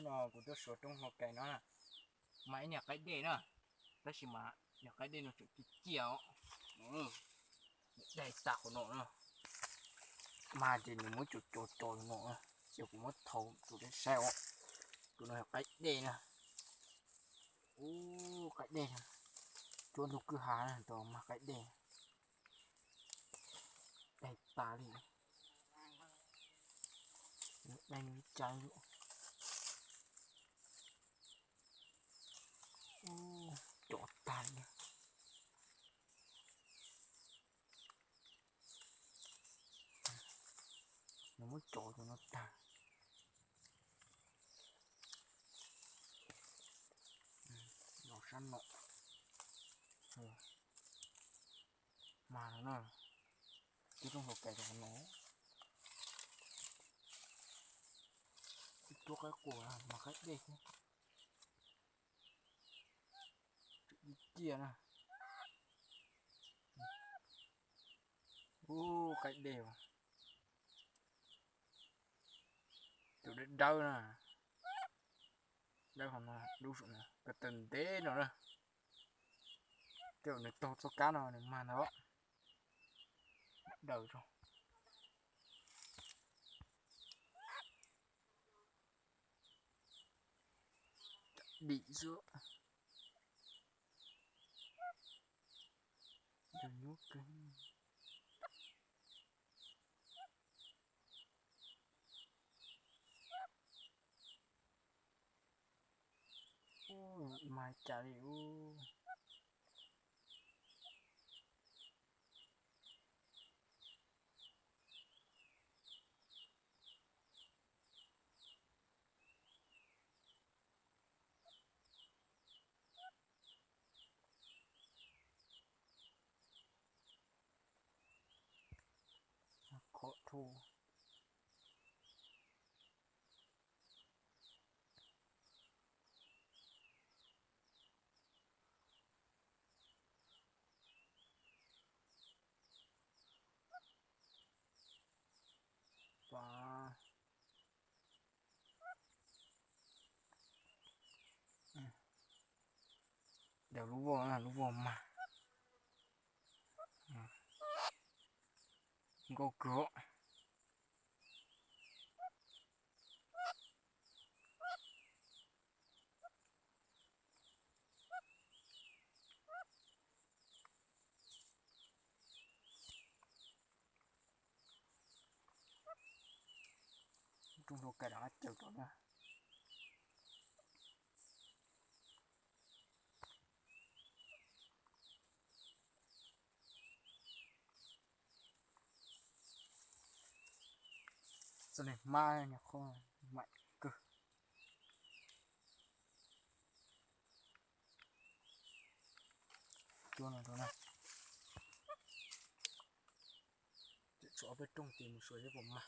No kuv tuaj suav roob hluav kais no na, mas ib niag qaib dej na, tab sis mas niag qaib dej no tseem ciaj ciaj os. Daig tas qhov no na, mas ces nws muab cov cov cov no, ces kuv muab thau rau peb saib os. Tus no yog qaib dej na. Ub, qaib dej, cuab ntug kwj ha na, tus mas qaib dej. Daig tas li, daig li cas li. Ub, cov tag li. Nws muab cov cov no tag. Los sab no mas no na, twb rooj hluav kais rau no. Ib tug qaib qua mas qaib dej thiab. Ciaj na. Ub, qaib dej os. Tus dawb dawb na, dawb qhov no, dub saum no, ko taw ntev no na. Tej zaum nws taug txoj kab no nws mag ntag. Daws rau. Dim xwb. Daws nyuaj kawg. Ub, mas cas li ub. Khov dhau. Daws lub voj, lub voj mag. Nkauj kawg. Rooj hluav kais rov qab caws rau na. Txoj niag hmab nyuam qhuav mam kawg. Cuab no rau na. Tshuav ob peb rooj ces mus suav seb puas mag.